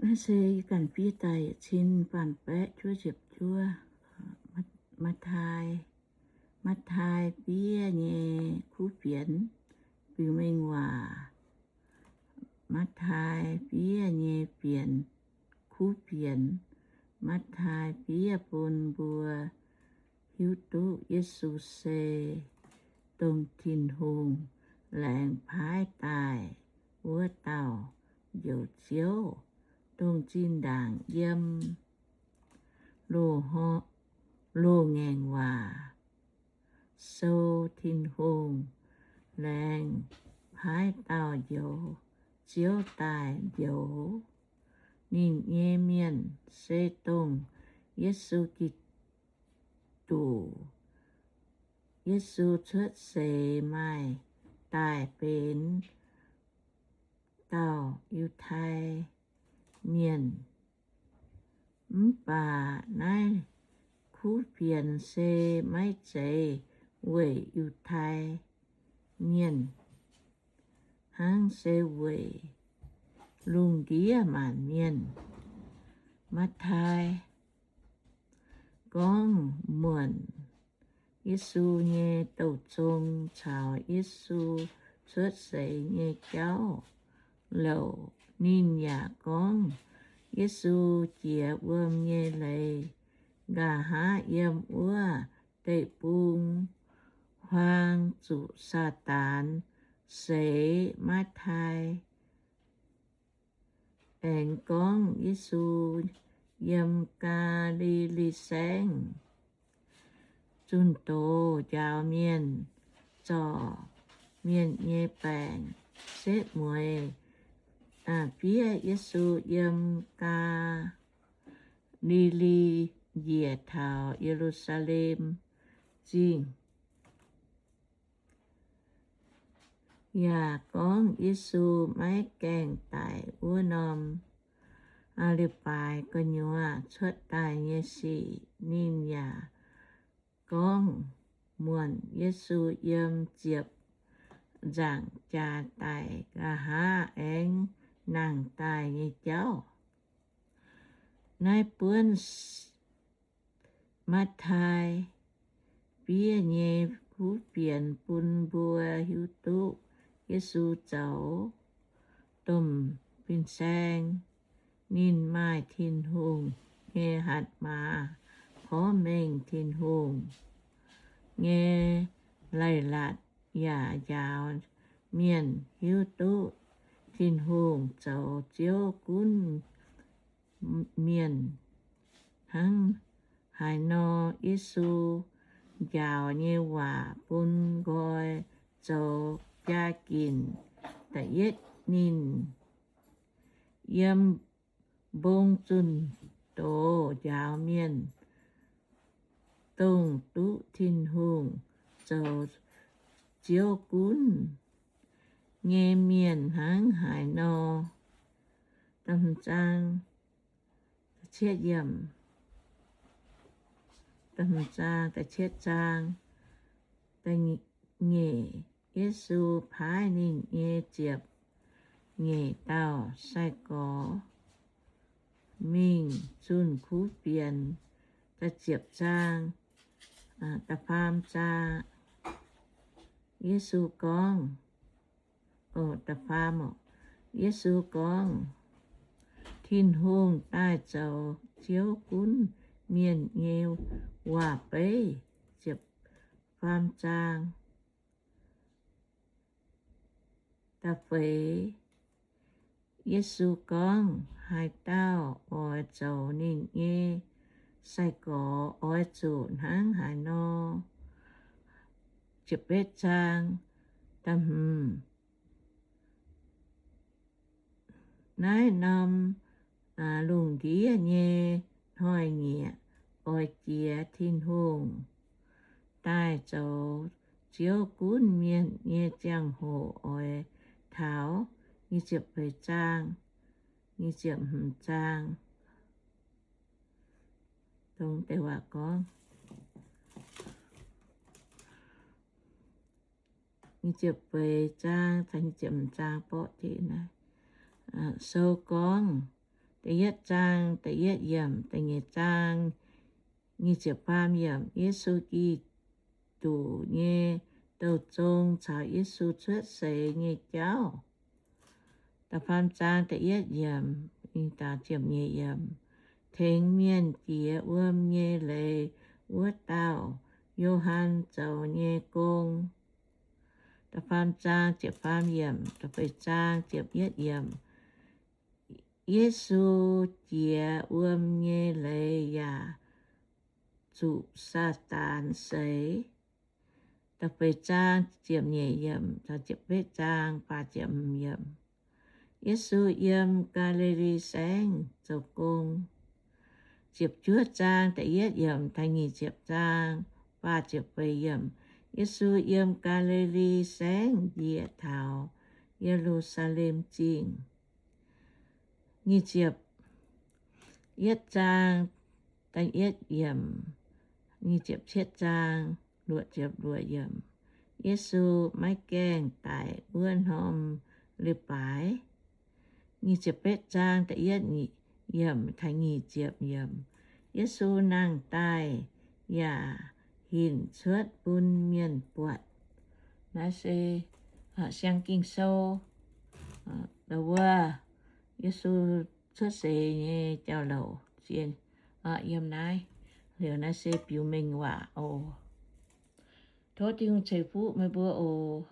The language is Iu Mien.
Naaiv se ganh fiev daaih yietc cin faam baeqv juov ziepc juov. Matv^taai, Matv^taai fiev nyei kuv fienx biux mengh waac. Matv^taai fiev nyei fienx, kuv fienx. Matv^taai fiev bun mbuo hiuv duqv Yesu se dongh Tin-Hungh laengz paaiv daaih wuov dauh Njoux Ziouv, dongh zinh ndaangc yiem loz-ngaengc waac sou Tin-Hungh laengz paaiv dauh Njoux Ziouv daaih njoux ninh nyei mienh se dongh Yesu Giduc. Yesu cuotv seix maaih daaih benx dauh Yiutai Mienh. Mv baac naaiv kuv fienx se maiv zeiz weic Yiutai Mienh hnangv, se weic lungh ndiev maanc mienh. Matv^taai gorngv muonc Yesu nyei douh zong caux Yesu cuotv seix nyei jauv. Liuz ninh yaac gorngv Yesu jiex wuom nyei leiz, nqa'haav yiem wuov deic-bung huaang zuqc Saadaan seix. Matv^taai aengx gorngv Yesu yiem Gaa^li^li Saengv zunh doz njaaux mienh, zorc mienh nyei baengc. Setv mueiz fiev Yesu yiem Gaa^li^li njiec taux Ye^lu^saa^lem Zingh. Yaac gorngv Yesu maiv gaengh daic wuov norm aa, liuz baaix gu'nyuoz cuotv daaih nyei sic. Ninh yaac gorngv muonc Yesu yiem ziepc nzaangc jaax daic, nqa'haav aengx nangh daaih nyei jauv. Naaiv buonv Matv^taai fiev nyei kuv fienx bun mbuo hiuv duqv Yesu zoux domh fin-saeng. Ninh maaih Tin-Hungh nyei hatc maaz porv mengh Tin-Hungh nyei leiz-latc, yaac njaaux mienh hiuv duqv Tin-Hungh zoux Ziouv gunv mienh. Hnangv haaix nor Yesu njaaux nyei waac bun nqoi zoux jaa-ginc. Da'yietv, ninh yiem mbong zunh doz njaaux mienh, dongh duqv Tin-Hungh zoux Ziouv gunv nyei mienh hnangv haaix nor. Da'cietv zaang, da'cietv zaang, da'nyeic, Yesu paaiv ninh nyei ziepc nyeic dauh sai-gorx mingh zunh kuv fienx. Da'ziepc zaang, da'faam zaang, Yesu gorngv, da'faam, Yesu gorngv, Tin-Hungh daaih zoux Ziouv gunv mienh nyei waac-beiv. Ziepc faam zaang, da'feix, Yesu gorngv, haaix dauh oix zoux ninh nyei sai-gorx oix zuqc hnangv haaix nor. Ziepc betv zaang, da'hmz, naaiv norm lungh ndiev nyei hnoi-nyieqc oix jiex Tin-Hungh daaih zoux Ziouv gunv mienh nyei ziangh hoc oix taux. Nyic ziepc feix zaang, nyic ziepc hmz zaang, dongh deix waac gorngv, nyic ziepc feix zaang caux nyic ziepc hmz zaang borqv jienv naaiv. Sou gorngv, da'yietv zaang da'yietv yiemc, da'nyeic zaang nyic ziepc faam yiemc. Yesu Giduc nyei douh zong caux Yesu cuotv seix nyei jauv. Da'faam zaang da'yietv yiemc, ziepc nyeic yiemc. Tengx mienh jiex wuom nyei leiz wuov dauh Yo^han zoux nyei gong. Da'faam zaang ziepc faam yiemc, da'feix zaang ziepc yietv yiemc. Yesu jiex wuom nyei leiz yaac zuqc Saadaan seix. Da'feix zaang ziepc nyeic yiemc, ziepc betv zaang faah ziepc hmz yiemc. Yesu yiem Gaa^li^li Saengv zoux gong. Ziepc juov zaang da'yietv yiemc taux nyic ziepc zaang faah ziepc feix yiemc. Yesu yiem Gaa^li^li Saengv njiec taux Ye^lu^saa^lem Zingh. Nyic ziepc yietv zaang da'yietv yiemc, nyic ziepc cietv zaang luoqc ziepc luoqc yiemc. Yesu maiv gaengh daic wuov norm leiz-baaix. Nyic ziepc betv zaang da'yietv yiemc taux nyic ziepc yiemc. Yesu nangh daaih yaac hinc cuotv bun mienh buatc. Naaiv se siang Ging-Sou wuov Yesu cuotv seix nyei jauv-louc zien yiem naaiv. Liuz naaiv se biux mengh waac oc. Tov Tin-Hungh ceix fuqv meih mbuo oc.